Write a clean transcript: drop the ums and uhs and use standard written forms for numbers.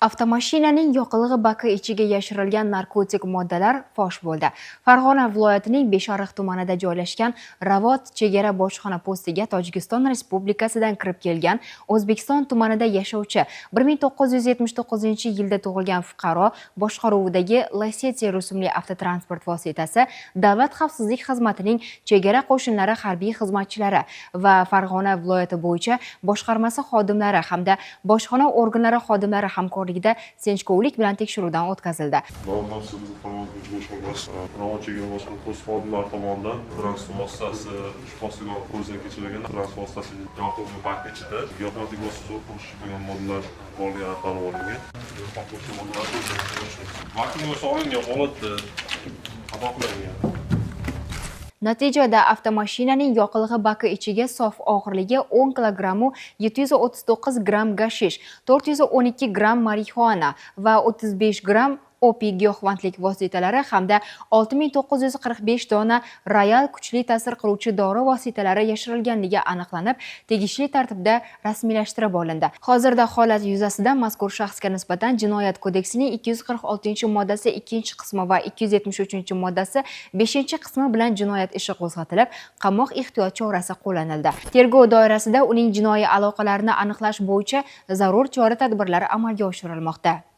Avtomashinaning yoqilg'i baki ichiga yashirilgan narkotik moddalar fosh bo'ldi. Farg'ona viloyatining Beshariq tumanida joylashgan Ravot chegara bojxona postiga Tojikiston Respublikasidan kirib kelgan O'zbekiston tumanida yashovchi 1979-yilda tug'ilgan fuqaro boshqaruvidagi Lacetti rusumli avtotransport vositasi Davlat xavfsizlik xizmatining chegara qo'shinlari harbiy xizmatchilari va Farg'ona viloyati bo'yicha boshqarmasi xodimlari hamda bojxona organlari xodimlari hamkorligida sinchkovlik bilan tekshiruvdan o'tkazildi. Davlat xavfsizligi boshqarmasi Ravot chegara bojxona posti xodimlari tomonidan transport vositasi postiga ko'zdan kechirilgan. Transport vositasi yoqilg'i baki ichida giyohvandlik vositasi qo'shilgan moddalar borligi aniqlanib olingan. Giyohvandlik moddalar vakuumga solingan holatda xato qilingan. Natijada avtomashinaning yoqilg'i baki ichiga sof og'irligi 10 kilogrammu 739 gramm gashish, 412 gramm marixuana va 35 gramm opiy giyohvandlik vositalari hamda 6945 dona royal kuchli ta'sir qiluvchi dori vositalari yashirilganligi aniqlanib, tegishli tartibda rasmiylashtirib olindi. Hozirda holat yuzasidan mazkur shaxsga nisbatan Jinoyat kodeksining 246-moddasi 2-qismi va 273-moddasi 5-qismi bilan jinoyat ishi qo'zg'atilib, qamoq ehtiyot chorasi qo'llanildi. Tergov doirasida uning jinoiy aloqalarini aniqlash bo'yicha zarur chora-tadbirlar amalga oshirilmoqda.